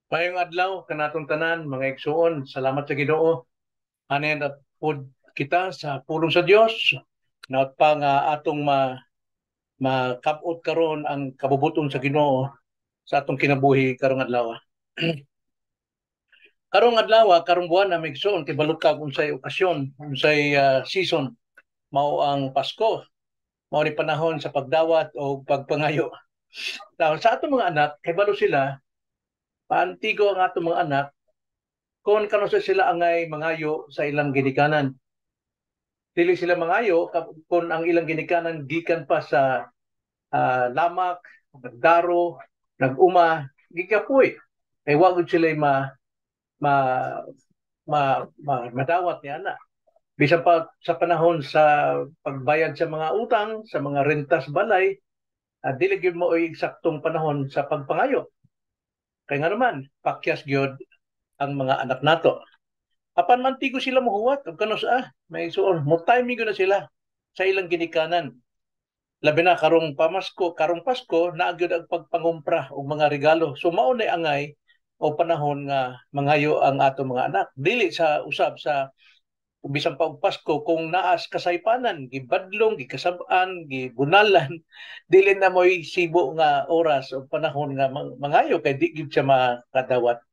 Maayong adlaw kanatong tanan, mga igsuon. Salamat sa Ginoo. Ani na pud kita sa pulong sa Dios. Naot pa nga atong makabot karon ang kabubuton sa Ginoo sa atong kinabuhi karong adlaw. Karong adlaw, karong buwan na, mga igsuon, kay balot ka unsay okasyon, unsay season, mao ang Pasko. Mao ni panahon sa pagdawat o pagpangayo. Now, sa atong mga anak, kay balo sila, paantigo ang atong mga anak kung kanus-a sila angay mangayo sa ilang ginikanan. Dili sila mangayo kung ang ilang ginikanan gikan pa sa lamak, nagdaro, naguma, gikapoy. Kay wa gud sila ma, ma, ma, madawat ni ana. Bisan pa sa panahon sa pagbayad sa mga utang, sa mga rentas balay, dili gyud mo eksaktong panahon sa pagpangayo. Kay nga naman, pakyas gyud ang mga anak nato. Apan mantigo sila mohuwat ug kanus-a, mga igsuon, mo timing na sila sa ilang ginikanan. Labi na karong pamasko, karong Pasko, naa gyud ang pagpangumpra og mga regalo. So mao na angay o panahon nga mangayo ang ato mga anak. Dili sa usab sa bisan pa og Pasko kung naas kasaypanan, gibadlong, gikasab-an, gibunalan, dili na mo'y sibo nga oras o panahon nga mangayo kay di gyud siya makadawat.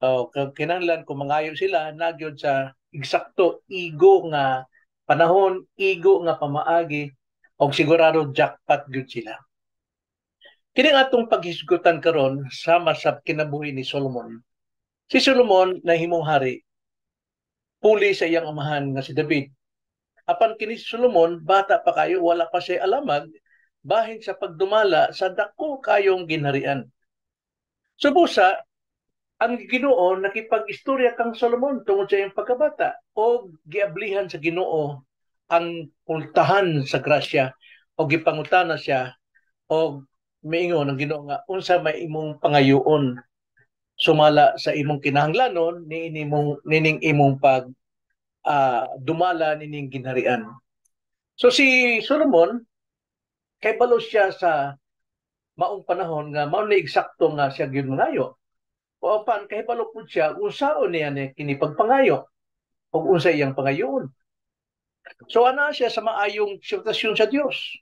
O kinahanglan kung mangayo sila na gyud sa eksakto igo nga panahon, igo nga pamaagi og sigurado jackpot gyud sila. Kini atong paghisgutan karon sama sa kinabuhi ni Solomon. Si Solomon nahimong hari puli sa iyang amahan nga si David. Apan kini si Solomon, bata pa kayo, wala pa siya alamag bahin sa pagdumala sa dako kayong ginharian. Subusa, ang Ginoo nakipag-istorya kang Solomon tungod sa iyang pagkabata o giablihan sa Ginoo ang pultahan sa grasya o gipangutana siya o miingon ang Ginoo nga unsa may imong pangayoon sumala sa imong kinahanglanon niini mong nining imong pag dumala nining ginharian. So si Solomon kay balo siya sa maong panahon nga mao ni eksakto nga siya gyud mangayo. O apan kay balo pud siya unsaon niya ni kini pagpangayo ug unsa iyang pangayoon. So ana siya sa maayong sitwasyon sa Dios.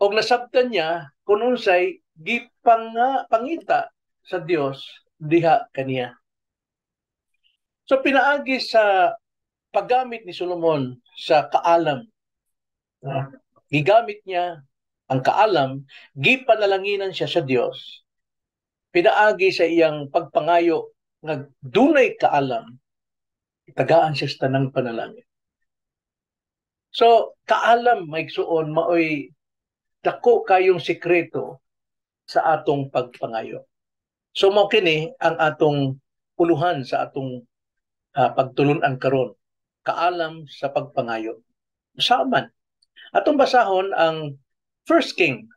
Og nasabtan niya kung unsay gipanga pangita sa Dios diha kaniya. So pinaagi sa paggamit ni Solomon sa kaalam, gigamit niya ang kaalam, gipanalanginan siya sa Dios. Pinaagi sa iyang pagpangayo nga dunay kaalam, tagaan siya sa tanang panalangin. So kaalam, mga igsuon, maoy dako kayong sikreto sa atong pagpangayo. So mao kini ang atong uluhan sa atong pagtulunan karon, kaalam sa pagpangayo. Saman atong basahon ang First King,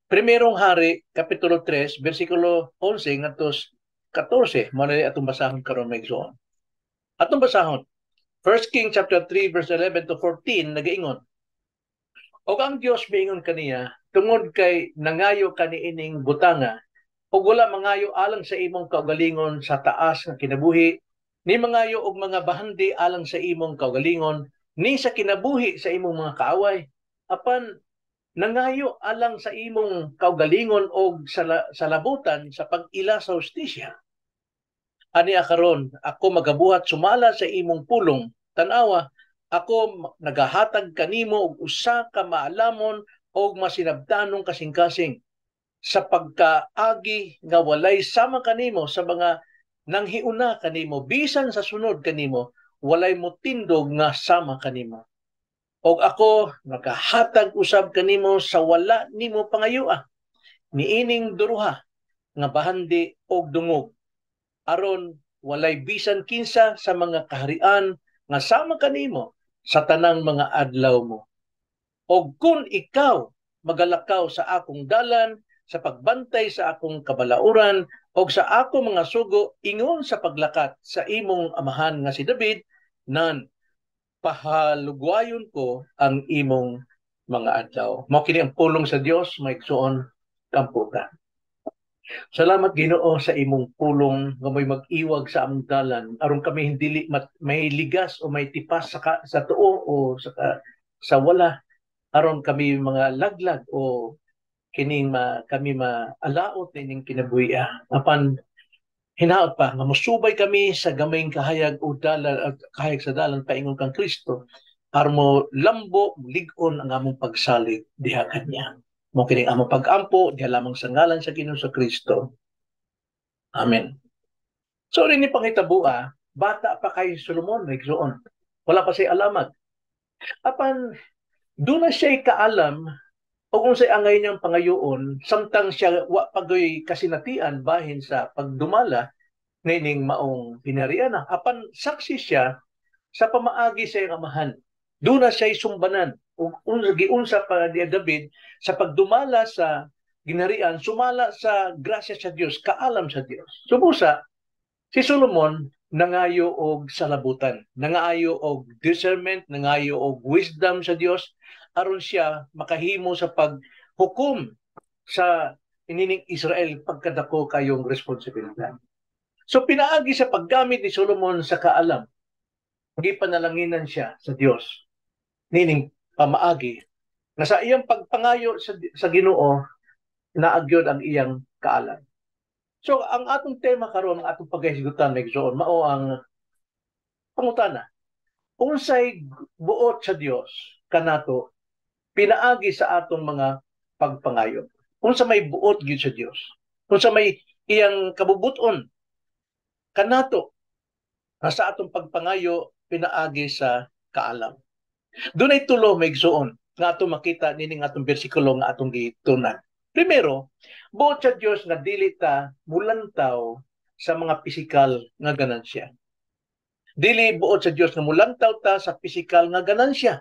Primerong Hari, kapitulo 3, bersikulo 11 ngadto 14. Mao na atong basahon karon, mga igsoon. Atong basahon. First King chapter 3 verse 11 to 14 nagaingon: "Og ang Dios miingon kaniya, 'Tungod kay nangayo ka niining butanga ug wala mangayo alang sa imong kaugalingon sa taas nga kinabuhi, ni mangayo og mga bahandi alang sa imong kaugalingon, ni sa kinabuhi sa imong mga kaaway, apan nangayo alang sa imong kaugalingon og sa labutan sa pag-ila sa hustisya. Ani karon ako magabuhat sumala sa imong pulong. Tan-awa, ako nagahatag kanimo og usa ka maalamon og masinabtanong kasing-kasing sa pagkaagi nga walay sama kanimo sa mga nanghiuna kanimo, bisan sa sunod kanimo walay motindog nga sama kanimo. Og ako nagahatag usab kanimo sa wala nimo pangayoa niining duruha nga bahandi og dungog, aron walay bisan kinsa sa mga kaharian nga sama kanimo sa tanang mga adlaw mo. Og kung ikaw magalakaw sa akong dalan sa pagbantay sa akong kabalauran og sa ako mga sugo ingon sa paglakat sa imong amahan nga si David, nan pahalugwayon ko ang imong mga adlaw.'" Mao kini ang pulong sa Dios, mga igsoon, kamputa. Salamat, Ginoo, sa imong pulong nga mo'y mag-iwag sa among dalan aron kami hindi may ligas o may tipas sa tuo o sa wala, aron kami mga laglag o kining kami maalaot nining kinabuhi. Apan hinaot pa nga mosubay kami sa gamayng kahayag o dalan at kahayag sa dalan paingon kang Kristo aron mo lambo, lig-on ang among pagsalig diha kanya. Mao kini among pag-ampo diha lamang sa ngalan sa Ginoo sa Kristo. Amen. So ni panghitaboa, bata pa kay Solomon, igsoon. Wala pa siya alamat. Apan duna siya kaalam o kung sa angay niyang pangayoon samtang siya wa pagoy kasinatian bahin sa pagdumala nining maong hinarian. Apan saksi siya sa pamaagi sa iyang amahan. Duna siya sumbanan ug giunsa pa ni David sa pagdumala sa ginharian sumala sa grasya sa Dios, kaalam sa Dios. Subusa si Solomon nangayo og salabutan, nangayo og discernment, nangayo og wisdom sa Dios aron siya makahimo sa paghukom sa inining Israel, pagkadako kayong responsibilidad. So pinaagi sa paggamit ni Solomon sa kaalam, gipanalanginan siya sa Dios nining pamaagi nga sa iyang pagpangayo sa Ginoo, naagyod ang iyang kaalam. So ang atong tema karon, ang atong paghisgutan, igsoon, mao ang pangutana: unsay buot sa Dios kanato pinaagi sa atong mga pagpangayo? Unsa may buot gyud sa Dios? Unsa may iyang kabubuton kanato nga sa atong pagpangayo pinaagi sa kaalam? Dunay tulo, mga igsoon, nga atong makita nining atong bersikulo nga atong gitunan. Primero, buot sa Dios nga dili ta mulantaw sa mga pisikal nga ganansya. Dili buot sa Dios nga mulantaw ta sa pisikal nga ganansya.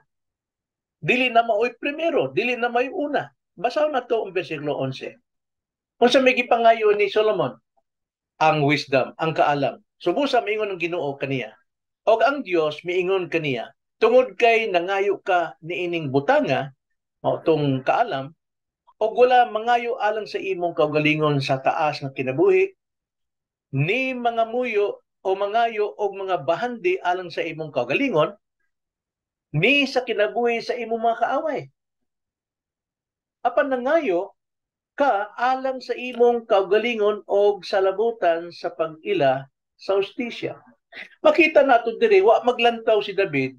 Dili na maoy primero, dili na maoy una. Basahon nato ang bersikulo 11. Unsa may gipangayo ni Solomon? Ang wisdom, ang kaalam. Subusa miingon ang Ginoo kaniya. Og ang Dios miingon kaniya, tungod kay nangayo ka niining butanga, mao tong kaalam, og wala mangayo alang sa imong kaugalingon sa taas nga kinabuhi, ni mga muyo o mangayo og mga bahandi alang sa imong kaugalingon, ni sa kinabuhi sa imong mga kaaway. Apan nangayo ka alang sa imong kaugalingon og salabutan sa pag-ila sa hustisya. Makita nato diri, wa maglantaw si David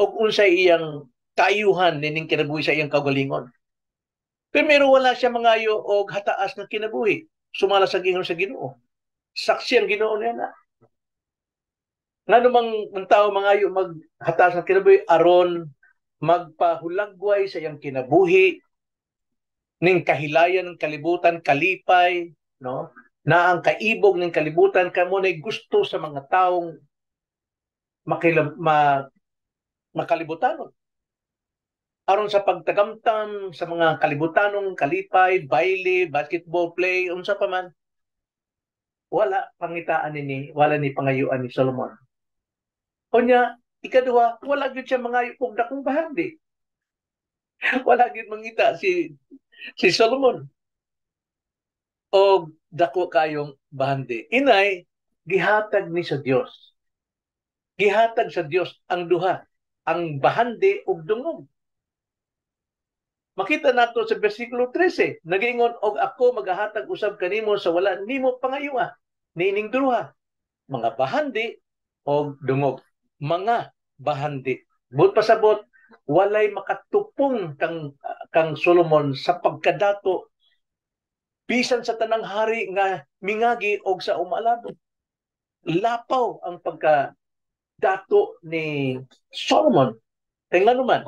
og unsay iyang kaayuhan nining kinabuhi sa iyang kaugalingon. Primero, wala siya mangayo og hataas nga kinabuhi sumala sa gingon sa Ginoo. Saksi ang Ginoo niya na. Ngano mang ang tao mangayo maghataas nga kinabuhi? Aron magpahulagway sa iyang kinabuhi ning kahilayan ng kalibutan, kalipay, no? Na ang kaibog ng kalibutan kamo nay gusto sa mga taong makalibutanon. Aron sa pagtagamtam sa mga kalibutanong kalipay, baile, basketball play, unsa pa man. Wala pangitaan nini, wala ni pangayuan ni Solomon. Unya, ikaduha, wala gyud siya mangayo og dakong bahandi. Wala gyud mangita si Solomon og dako kayong bahandi. Inay, gihatag ni sa Dios. Gihatag sa Dios ang duha, ang bahandi ug dungog. Makita nato sa bersikulo 13, nagingon, "Og ako magahatag usab kanimo sa wala nimo pangayua niining duha, mga bahandi og dungog." Mga bahandi. Buot pasabot, walay makatupong kang Solomon sa pagkadato bisan sa tanang hari nga mingagi og sa umalabot. Lapaw ang pagka dato ni Solomon. Kay ngano man,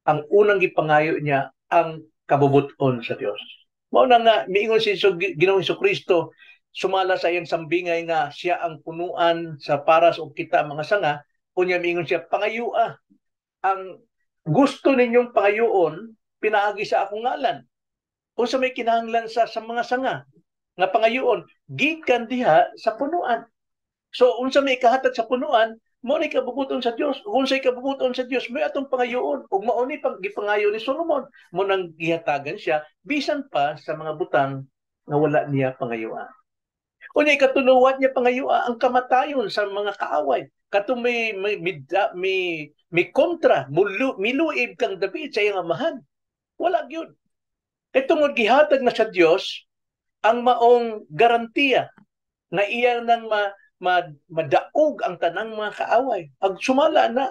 ang unang gipangayo niya ang kabubuton sa Dios. Mao na nga miingon si Ginoong Kristo sumala sa iyang sambingay nga siya ang punuan sa paras og kita mga sanga, unya miingon siya, "Pangayua ang gusto ninyong pangayoon pinaagi sa akong ngalan." Unsa may kinahanglan sa mga sanga nga pangayoon gikan diha sa punuan? So unsa may ikahatag sa punuan, mao ni kabubuton sa Dios. Ug unsay kabubuton sa Dios, may atong pangayoon. Ug mao ni pang gipangayo ni Solomon, mo nang gihatagan siya bisan pa sa mga butang nga wala niya pangayua. Unya ikatulo, wa niya pangayua ang kamatayon sa mga kaaway. Katong may kontra, miluib kang David sa iyang amahan. Wala gyud. Kay tungod gihatag na sa Dios ang maong garantiya nga iya nang madaog ang tanang mga kaaway. Ag sumala na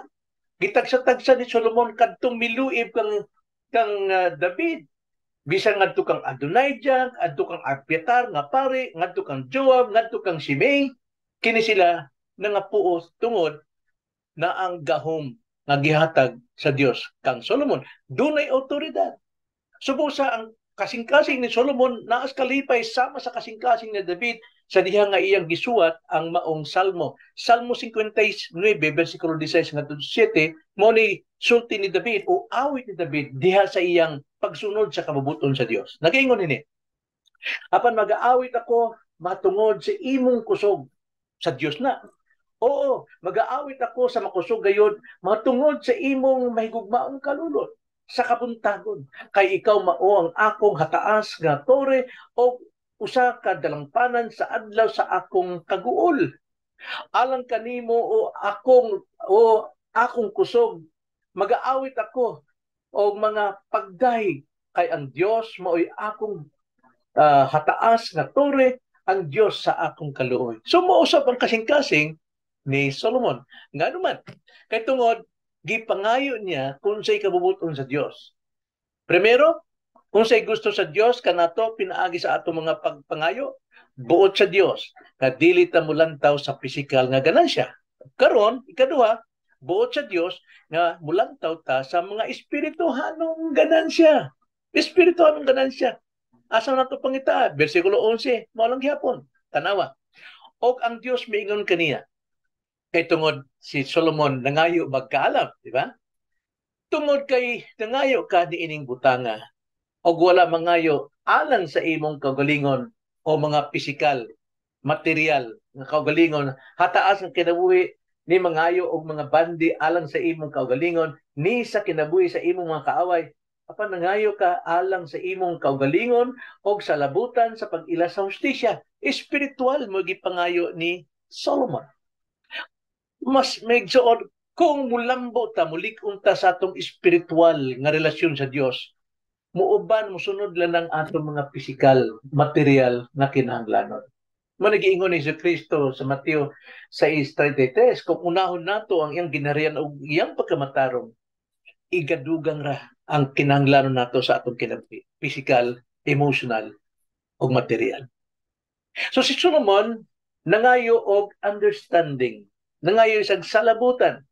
gitagsa-tagsa ni Solomon kadtong miluib kang David. Bisan ngadto kang Adonijah, adto kang Abiatar nga pare, ngadto kang Joab, ngadto kang Shimei, kini sila nangapuos tungod na ang gahom nga gihatag sa Dios kang Solomon. Dunay awtoridad. Subusa ang kasing-kasing ni Solomon naas kalipay sama sa kasing-kasing ni David sa diha nga iyang gisuwat ang maong salmo. Salmo 59 versikulo 16 ngadto 7, mo ni sulti ni David o awit ni David diha sa iyang pagsunod sa kabubuton sa Dios. Nagaingon ini: "Apan magaawit ako matungod sa imong kusog," sa Dios na. "Oo, magaawit ako sa makusog gayod matungod sa imong mahigugmaong kalulot sa kabuntagon. Kay ikaw mao ang akong hataas nga tore o usa ka dalangpanan sa adlaw sa akong kaguol. Alang kanimo o akong kusog, magaawit ako og mga pagdahig, kay ang Dios maoy akong hataas nga tore, ang Dios sa akong kaluoy." So mousab ang kasing-kasing ni Solomon. Ngano man? Kay tungod gipangayo niya kung unsay kabubuton sa Dios. Primero, unsay gusto sa Dios kanato pinaagi sa ato mga pagpangayo? Buot sa Dios nga dili ta mulantaw sa pisikal nga ganansya. Karon, ikaduha, buot sa Dios nga mulantaw ta sa mga espirituhanong ganansya. Espirituhanong ganansya. Asa nato pangita? Versikulo 11, mao lang gihapon. Tanawa. "Og ang Dios miingon kaniya." Kay tungod si Solomon nangayo magkaalam, di ba? "Tungod kay nangayo ka niining butanga og wala mangayo alang sa imong kaugalingon o mga pisikal, material nga kaugalingon, hataas ang kinabuhi ni mangayo og mga bandi alang sa imong kaugalingon ni sa kinabuhi sa imong mga kaaway. Apan nangayo ka alang sa imong kaugalingon og sa labutan sa pag-ila sa hustisya." Espiritual mo gipangayo ni Solomon. Mas medyo kung mulambo ta, mulik-on ta sa atong espiritual nga relasyon sa Dios, muuban, musunod lang ang atong mga pisikal, material nga kinahanglanon. Mao giingon ni Kristo sa Mateo 6:33, kung unahon nato ang iyang ginharian ug iyang pagkamatarong, igadugang ra ang kinahanglanon nato sa atong kinabuhi, physical, emotional ug material. So si Solomon nangayo og understanding, nangayo sa salabutan.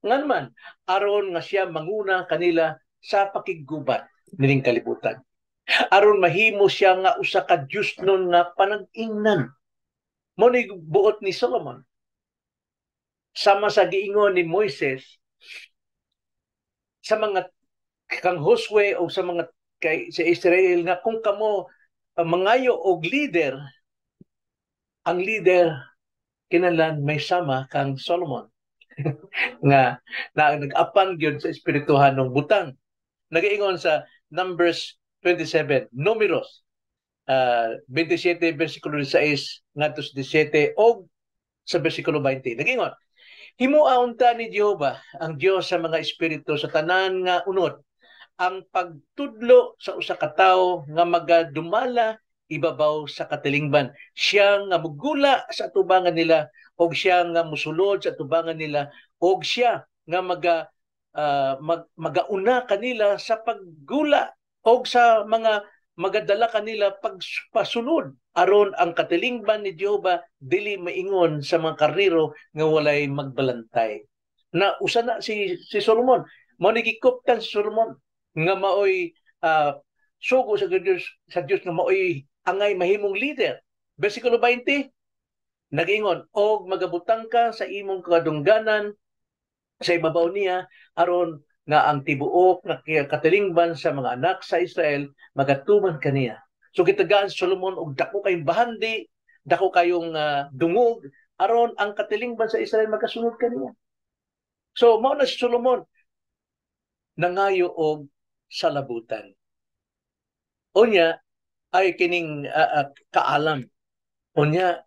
Ngan man, aron nga siya manguna kanila sa pakiggubat nining kalibutan. Aron mahimo siya nga usa ka Diosnon nga panag-ingnan. Mo ni buot ni Solomon. Sama sa giingon ni Moises sa mga kang Josue o sa mga kay sa Israel nga kung kamo mangayo og leader, ang leader kinahanglan may sama kang Solomon nga na nag-apan gyud sa espirituhanong butang. Nagaingon sa Numbers 27, Numeros 27 versikulo 6 ngadto sa 17 og sa versikulo 20. Nagaingon, "Himoa unta ni Jehova ang Dios sa mga espiritu sa tanan nga unod ang pagtudlo sa usa ka tawo nga magadumala ibabaw sa katilingban. Siya nga mugula sa atubangan nila og siya nga musulod sa atubangan nila og siya nga magauna kanila sa paggula og sa mga magadala kanila pagpasulod, aron ang katilingban ni Jehova dili maingon sa mga karnero nga walay magbalantay." Na usa na si Solomon. Mao ni gikuptan si Solomon nga maoy sugo sa Dios nga maoy angay mahimong leader. Versikulo 20 nag-ingon, "Og magabutang ka sa imong kadungganan sa ibabaw niya aron nga ang tibuok nga katilingban sa mga anak sa Israel magatuman kaniya." So gitagaan si Solomon og dako kayong bahandi, dako kayong dungog aron ang katilingban sa Israel magasunod kaniya. So mao na si Solomon, nangayo og salabutan. Unya, Ay kining kaalam. Unya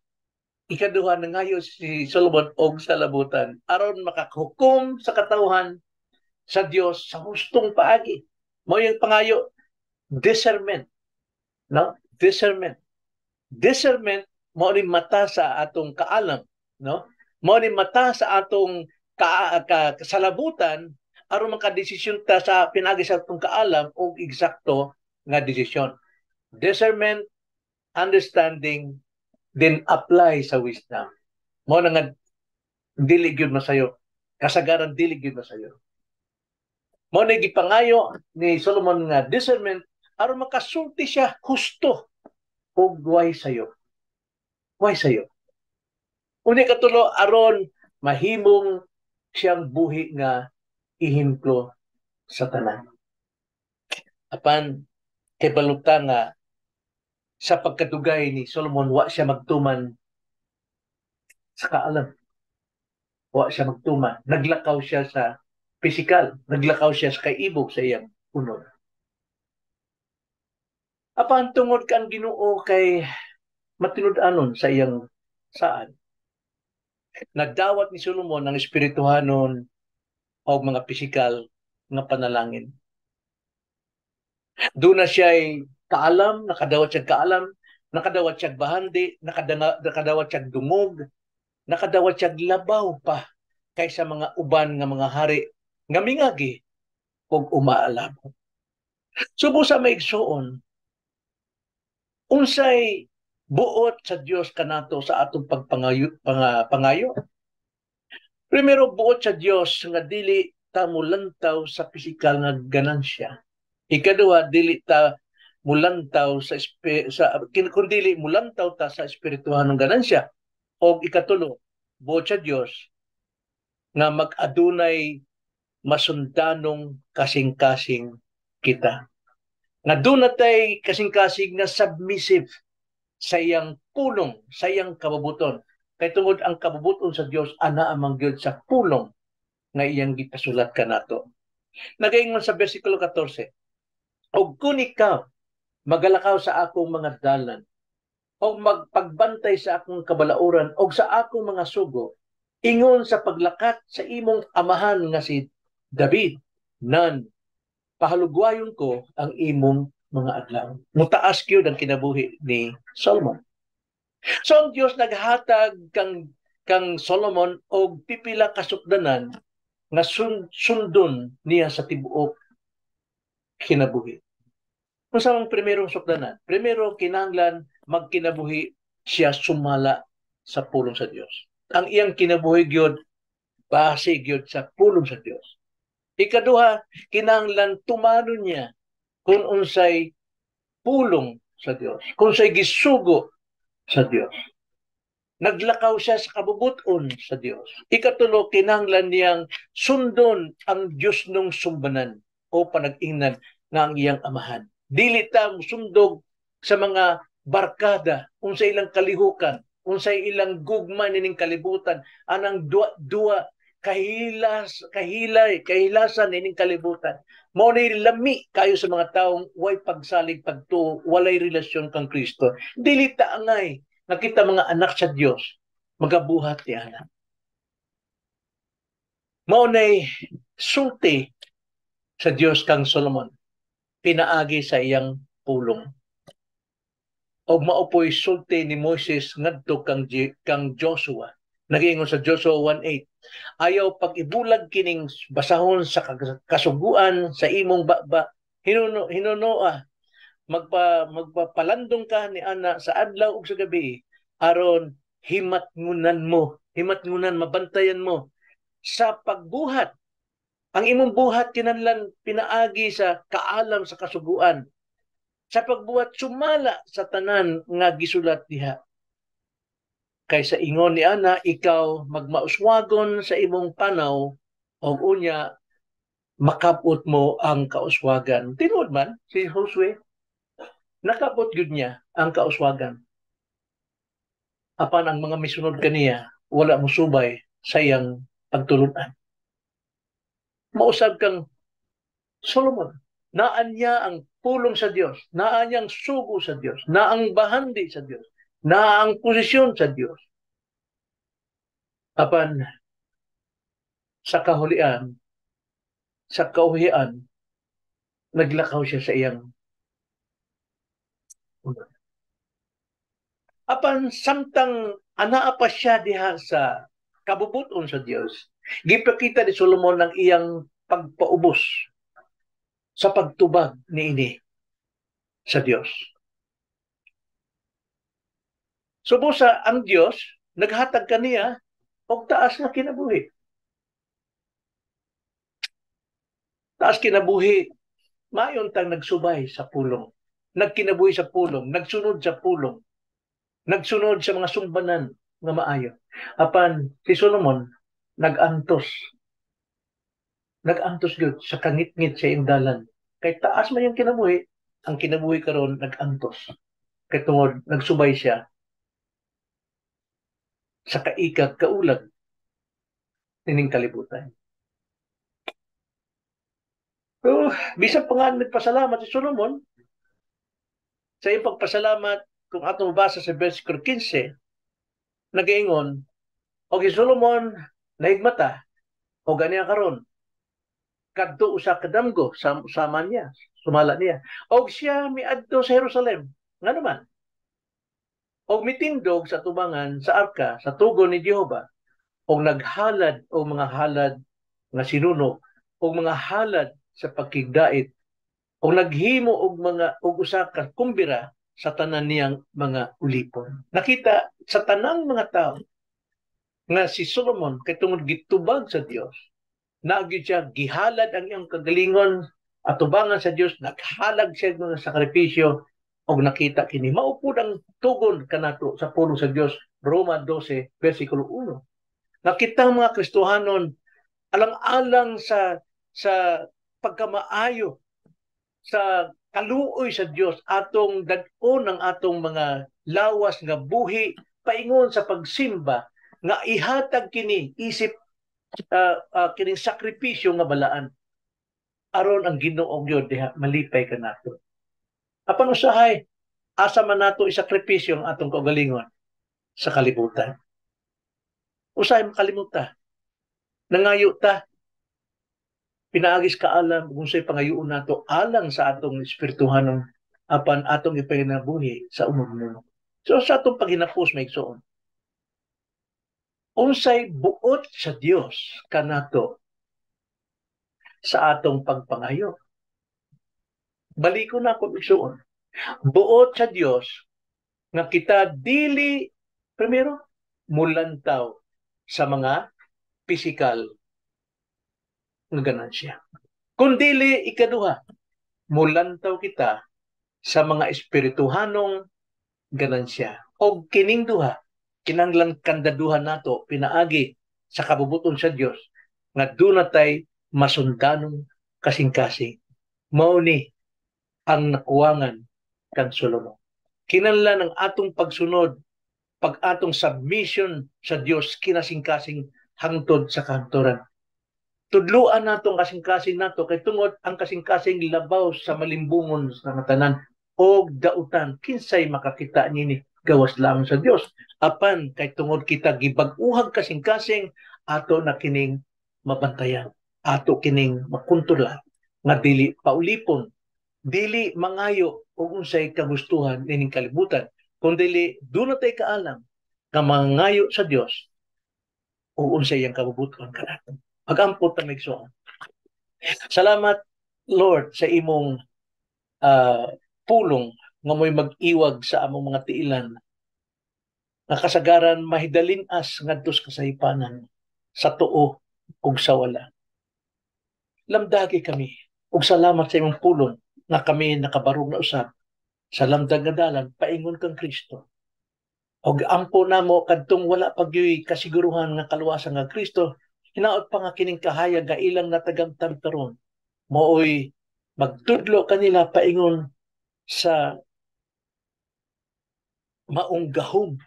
ikaduha, nangayo si Solomon og salabutan aron makahukom sa katawhan sa Dios sa hustong paagi. Mao yung pangayo, discernment. No? Discernment. Discernment mao ni mata sa atong kaalam, no? Mao ni mata sa atong kasalabutan aron makadesisyon ta sa pinaagi sa atong kaalam og eksakto nga desisyon. Discernment, understanding, then apply sa wisdom. Mao na nga dili gyud masayo. Kasagaran dili gyud masayo. Mao na gipangayo ni Solomon nga discernment aron makasulti siya husto ug way sayo. Way sayo. Unya katulo, aron mahimong siyang buhi nga ehemplo sa tanan. Apan kay baluta nga sa pagkadugay ni Solomon, wa siya magtuman sa kaalam. Wa siya magtuman. Naglakaw siya sa physical. Naglakaw siya sa kaibog sa iyang unod. Apan tungod kan Ginoo kay matinud-anon sa iyang saad, nagdawat ni Solomon ang espirituhanon o mga pisikal nga panalangin. Doon na siya kaalam, nakadawat siya kaalam, nakadawat siya bahandi, nakadawat siya dungog, nakadawat siya labaw pa kaysa mga uban nga mga hari nga mingagi ug umaalab. Subo sa maigsuon, unsay buot sa Dios kanato sa atong pagpangayo pangayo? Primero, buot sa Dios nga dili ta mulantaw sa pisikal nga ganansya. Ikaduha, dili ta mulantaw sa kun dili mulantaw ta sa espirituhanong ganansya. O ikatulo, buot sa Dios nga mag-adunay masundanong kasing-kasing kita. Nga duna tay kasing-kasing nga submissive sa iyang pulong, sa iyang kabubuton. Kay tungod ang kabubuton sa Dios ana amang gyud sa pulong nga iyang gipasulat kanato. Nagaingon sa versikulo 14, "Og kung ikaw magalakaw sa akong mga dalan, og magpagbantay sa akong kabalauran og sa akong mga sugo, ingon sa paglakat sa imong amahan nga si David, nan pahalugwayon ko ang imong mga adlaw." Mutaas gyud ang kinabuhi ni Solomon. So ang Dios naghatag kang Solomon og pipila ka sukdanan nga sundon niya sa tibuok kinabuhi. Unsa ang primerong sukdanan? Primero, kinahanglan magkinabuhi siya sumala sa pulong sa Dios. Ang iyang kinabuhi gyud base gyud sa pulong sa Dios. Ikaduha, kinahanglan tumanon niya kung unsay pulong sa Dios, kung unsay gisugo sa Dios. Naglakaw siya sa kabubuton sa Dios. Ikatulo, kinahanglan niyang sundon ang Dios nung sumbanan o panag-ingnan nga ang iyang amahan. Dili ta sundog sa mga barkada, unsa ilang kalihukan, unsay ilang gugma nining kalibutan, anang duwa-duwa kahilas kahilay kahilasan ining kalibutan. Mao ni lami kayo sa mga taong way pagsalig, pagtuo, walay relasyon kang Kristo. Dili ta angay nga kita mga anak sa Dios magabuhat ni ana. Mao nay sulti sa Dios kang Solomon pinaagi sa iyang pulong. Og mao poy sulti ni Moises ngadto kang Joshua. Nagiingon sa Joshua 1:8, "Ayaw pag-ibulag kining basahon sa kasuguan sa imong baba. Hinunoa magpapalandong ka ni ana sa adlaw ug sa gabi aron himatngunan mo, himatngunan, mabantayan mo sa pagbuhat. Ang imong buhat kinahanglan pinaagi sa kaalam sa kasuguan. Sa pagbuhat sumala sa tanan nga gisulat diha. Kay sa ingon ni ana, ikaw magmauswagon sa imong panaw og unya makabot mo ang kauswagan." Tinuod man si Josue, nakabot gyud niya ang kauswagan. Apan ang mga misunod kaniya wala mosubay sa iyang pagtulunan. Mausab kang Solomon, naan niya ang pulong sa Dios, naa niyang sugo sa Dios, naa ang bahandi sa Dios, naa ang posisyon sa Dios. Apan sa kahulian, sa kauhian, naglakaw siya sa iyang unod. Apan samtang anaa pa siya diha sa kabubuton sa Dios, gipakita ni Solomon ang iyang pagpaubos sa pagtubag niini sa Dios. Subusa ang Dios naghatag kaniya og taas nga kinabuhi. Taas kinabuhi, mayon tang nagsubay sa pulong. Nagkinabuhi sa pulong, nagsunod sa pulong, nagsunod sa mga sumbanan nga maayo. Apan si Solomon nagantos. Nagantos gyud sa kangitngit sa iyang dalan. Kay taas man yung kinabuhi, ang kinabuhi karon nagantos. Kay tungod nagsubay siya sa kaikag kaulag nining kalibutan. So, bisan pa nga nagpasalamat si Solomon, sa iyang pagpasalamat, kung atong mabasa sa versikulo 15, nagaingon, og si Solomon nahigmata, o ganiya karon, kadto usa ka damgo sama niya, sumala niya. Og siya miadto sa Jerusalem, nga naman, og mitindog sa tubangan sa arka sa tugon ni Jehova, og naghalad og mga halad nga sinunog, og mga halad sa pagkigdait, og naghimo og mga og usa ka kumbira sa tanan niyang mga ulipon. Nakita sa tanang mga tao nga si Solomon kay tungod gitubag sa Dios, nagyud siya gihalad ang iyang kagalingon atubangan sa Dios, naghalag siya ng sakripisyo og nakita kini. Mao pud ang tugon kanato sa pulong sa Dios, Roma 12 versikulo 1. Nakita ang mga Kristohanon alang-alang sa pagkamaayo, sa kaluoy sa Dios, atong dag-on ang atong mga lawas nga buhi paingon sa pagsimba nga ihatag kini isip kining sakripisyo nga balaan aron ang Ginoo gyud diha malipay kanato. Apan usahay asa man nato isakripisyo ang atong kaugalingon sa kalibutan. Usahay makalimuta. Nangayo ta pinaagis kaalam kung unsay pangayoon nato alang sa atong espirituhanon apan atong ipanginabuhi sa umong. So sa atong paghinapos, may igsoon, unsay buot sa Dios kanato sa atong pagpangayo? Baliko na ako, igsoon. Buot sa Dios nga kita dili primero mulantaw sa mga pisikal nga ganansya. Kung dili, ikaduha, mulantaw kita sa mga espirituhanong ganansya. O kining duha, kinanglan kandaduhan nato pinaagi sa kabubuton sa Dios nga duna tay masundanong kasing-kasing. Mao ni ang nakuwangan kang Solomon. Kinahanglan ang atong pagsunod, pag atong submission sa Dios kinasing-kasing hangtod sa kahangturan. Tudluan nato ang kasing-kasing nato kay tungod ang kasing-kasing labaw sa malimbungon sa tanan og dautan, kinsay makakita niini gawas lamang sa Dios. Apan kay tungod kita gibag-uhag kasing-kasing, ato na kining mabantayan, ato kining makontrolar nga dili paulipon, dili mangayo og unsay kagustuhan nining kalibutan, kun dili duna tay kaalam nga mangayo sa Dios o unsay iyang kabubuton kanato. Magampot ta, igsoon. Salamat, Lord, sa imong pulong nga mo'y mag-iwag sa among mga tiilan nga kasagaran mahidalin-as ngadto sa kasaypanan sa tuo ug sa wala. Lamdagi kami ug salamat sa imong pulong nga kami nakabarog na usab sa lamdag nga dalan paingon kang Kristo. Og ampo namo kadtong wala pa gyuy kasiguruhan nga kaluwasan nga Kristo, hinaot pa nga kining kahayag nga ilang natagamtam karon maoy magtudlo kanila paingon sa maong gahom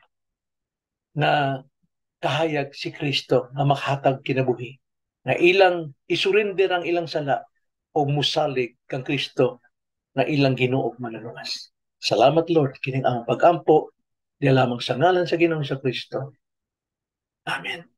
na kahayag si Kristo nga makahatag kinabuhi, nga ilang isurrender ang ilang sala o musalig kang Kristo. nga ilang Ginoo ug Manluluwas. Salamat, Lord, kining ang pag-ampo diha lamang sa ngalan sa Ginoong Kristo. Amen.